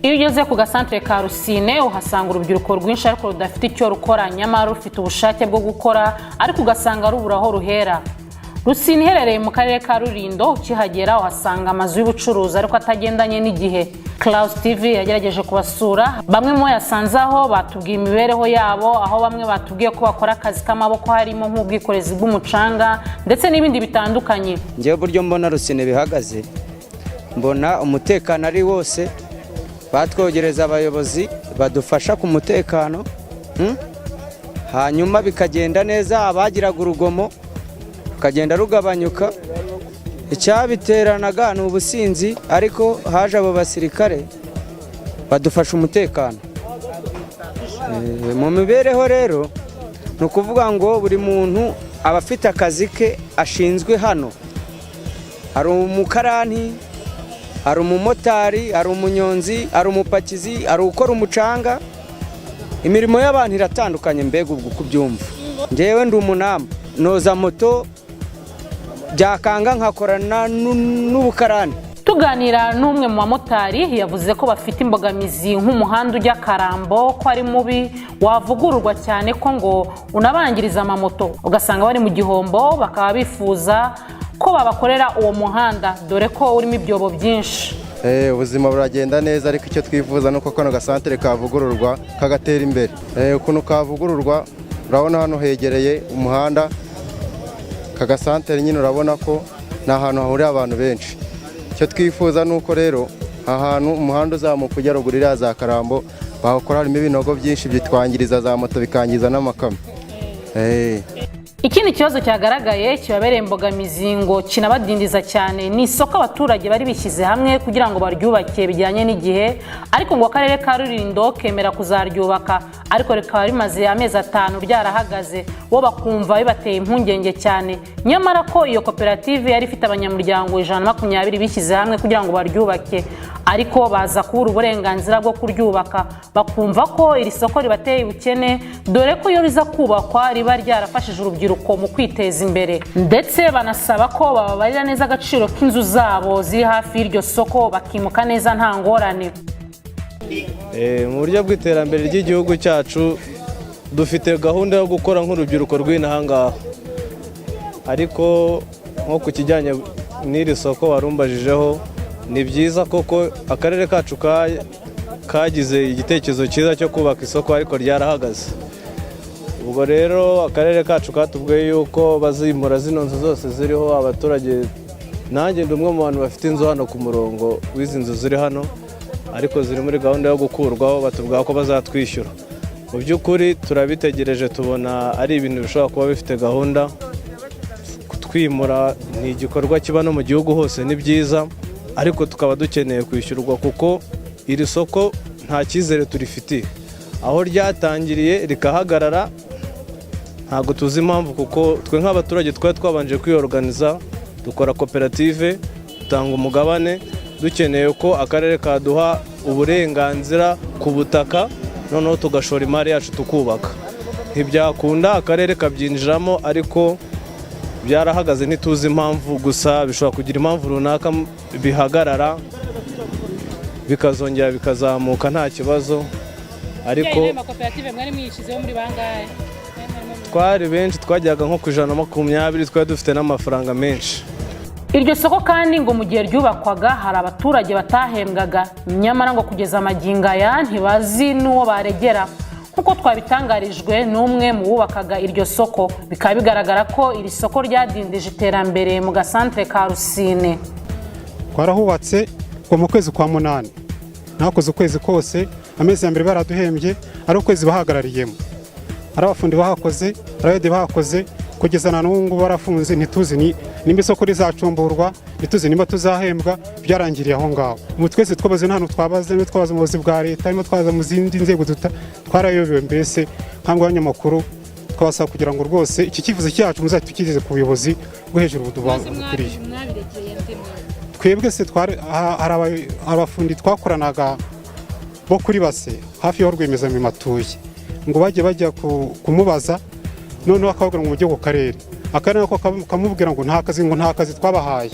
Iyo ugeze ku gasantere ka Rusine, uhasanga urubyiruko rwinshi ariko rudafite icyo rukora, nyamara rufite ubushake bwo gukora, ariko ugasanga rubura aho ruhera. Rusine iherereye mu karere ka Rulindo. Ukihagera uhasanga amazu y'ubucuruzi ariko atagendanye n'igihe. Clouds TV yagerageje kubasura. Bamwe mu bo yasanze aho batubwiye imibereho yabo, aho bamwe batubwiye ko bakora akazi k'amaboko, harimo nk'ubwikorezi bw'umucanga ndetse n'ibindi bitandukanye. Ngewe uburyo mbona Rusine bihagaze, mbona umutekano ari wose. Batwogereza abayobozi badufasha ku mutekano, Hanyuma bikagenda neza, abagiraga urugomo rukagenda rugabanyuka. Icyabiteranaga ni ubusinzi, ariko haje abo basirikare badufasha umutekano. Mu mibereho rero, ni ukuvuga ngo buri muntu aba afite akazi ke ashinzwe hano. Hari umukarani, hari umumotari, hari umunyonzi, hari umupakizi, hari ukora umucanga. Imirimo y'abantu iratandukanye. Mbega ubwo uko ubyumva, ngewe ndi umunamu, noza moto, byakanga nkakorana n'ubukarani. Tuganira n'umwe mu bamotari, yavuze ko bafite imbogamizi nk'umuhanda ujya Karambo, ko ari mubi, wavugururwa cyane, ko ngo unabangiriza amamoto, ugasanga bari mu gihombo. Bakaba bifuza ko babakorera uwo muhanda, dore ko urimo ibyobo byinshi. Ubuzima buragenda neza, ariko icyo twifuza ni uko kano gasantere kavugururwa kagatera imbere. Ukuntu kavugururwa, urabona hano hegereye umuhanda, aka gasantere nyine urabona ko ni ahantu hahurira abantu benshi. Icyo twifuza ni uko rero aha hantu umuhanda uzamuka ujya ruguru iriya za Karambo bawukora. Harimo ibinogo byinshi bitwangiriza za moto, bikangiza n'amakamyo. Ikindi kibazo cyagaragaye kibabereye imbogamizi, ngo kinabadindiza cyane, ni isoko abaturage bari bishyize hamwe kugira ngo baryubake bijyanye n'igihe, ariko ngo akarere ka Rulindo kemera kuzaryubaka, ariko rikaba rimaze amezi 5 ryarahagaze. Bo bakumva bibateye impungenge cyane, nyamara ko iyo koperative yari ifite abanyamuryango 120 bishyize hamwe kugira ngo baryubake, ariko baza kubura uburenganzira bwo kuryubaka. Bakumva ko iri soko ribateye ubukene, dore ko iyo riza kubakwa riba ryarafashije urubyiruko mu kwiteza imbere. Ndetse banasaba ko bababarira neza agaciro k'inzu zabo ziri hafi y'iryo soko, bakimuka neza nta ngorane. Mu buryo bw'iterambere ry'igihugu cyacu, dufite gahunda yo gukora nk'urubyiruko rw'inaha ngaha, ariko nko ku kijyanye n'iri soko warumbajijeho, ni byiza koko akarere kacu kagize igitekerezo cyiza cyo kubaka isoko, ariko ryarahagaze. Ubwo rero akarere kacu katubwiye yuko bazimura zino nzu zose ziriho abaturage. Nanjye ndi umwe mu bantu bafite inzu hano ku murongo w'izi nzu ziri hano, ariko ziri muri gahunda yo gukurwaho. Batubwira ko bazatwishyura. Mu by'ukuri turabitegereje, tubona ari ibintu bishobora kuba bifite gahunda. Kutwimura ni igikorwa kiba no mu gihugu hose, ni byiza, ariko tukaba dukeneye kwishyurwa, kuko iri soko nta cyizere turifitiye. Aho ryatangiriye rikahagarara, ntabwo tuzi impamvu, kuko twe nk'abaturage twari twabanje kwiyoruganiza, dukora koperative, dutanga umugabane, dukeneye ko akarere kaduha uburenganzira ku butaka, noneho tugashora imari yacu tukubaka. Ntibyakunda, akarere kabyinjiramo, ariko byarahagaze, ntituzi impamvu. Gusa bishobora kugira impamvu runaka bihagarara, bikazongera bikazamuka nta kibazo, ariko Amakoperative mwari mwishyizeho muri bangahe? Twari benshi, twajyaga nko ku 120, twari dufite n'amafaranga menshi. Iryo soko kandi ngo mu gihe ryubakwaga hari abaturage batahembwaga, nyamara ngo kugeza amagingo aya ntibazi n'uwo baregera, nk'uko twabitangarijwe n'umwe mu bubakaga iryo soko. Bikaba bigaragara ko iri soko ryadindije iterambere mu gasantere ka Rusine. Twarahubatse kuva mu kwezi kwa munani, nakoze ukwezi kose. Amezi ya mbere baraduhembye, ari ukwezi bahagarariyemo, ari abafundi bahakoze, ari abayede bahakoze, kugeza na n'ubu ngubu barafunze. Ntituzi nimba isoko rizacumburwa, ntituzi nimba tuzahembwa. Byarangiriye aho ngaho. Ubu twese twabaze, nta hantu twabaze, niba twabaze mu buyobozi bwa leta, niba twabaze mu zindi nzego, twarayobewe. Mbese nk'aho abanyamakuru twabasaba kugira ngo rwose iki cyifuzo cyacu muzajye ku buyobozi bwo hejuru budukwiriye. Twebwe se hari abafundi twakoranaga bo kuri base hafi y'aho rwiyemezamirimo atuye, ngo bajye bajya kumubaza, noneho akababwira ngo mujye ku karere, akarere nako kamubwira ngo nta kazi, ngo nta kazi twabahaye.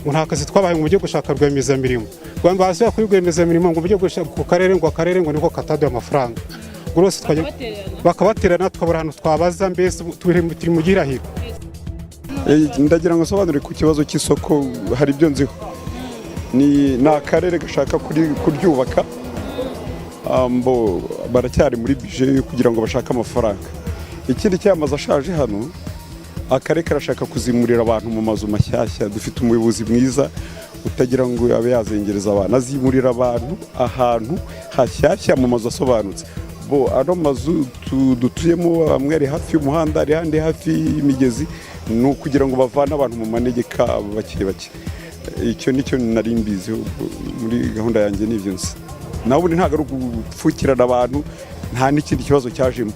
Ngo nta kazi twabaye, ngo mujye gushaka rwiyemezamirimo. Ngo basubira kuri rwiyemezamirimo, ngo mujye gushaka ku karere, ngo akarere ngo niko kataduha amafaranga. Ngo rwose twajya bakabaterana, tukabura ahantu twabaza, mbese ubu turi mu gihirahiro. Ndagira ngo nsobanure ku kibazo cy'isoko. Hari ibyo nziho, ni akarere gashaka kuryubaka. Mbo baracyari muri budget yo kugira ngo bashake amafaranga. Ikindi cy'amazu ashaje hano, akarere karashaka kuzimurira abantu mu mazu mashyashya. Dufite umuyobozi mwiza utagira ngo abe yazengereza abantu, azimurira abantu ahantu hashyashya mu mazu asobanutse. Bo ano mazu dutuyemo, amwe ari hafi y'umuhanda, ari ahandi hafi y'imigezi, ni ukugira ngo bavane abantu mu manegeka bakiri bake. Icyo nicyo nari mbiziho muri gahunda yanjye, n'ibyo nzi. Naho ubundi ntabwo ari ugupfukirana abantu, nta n'ikindi kibazo cyajemo.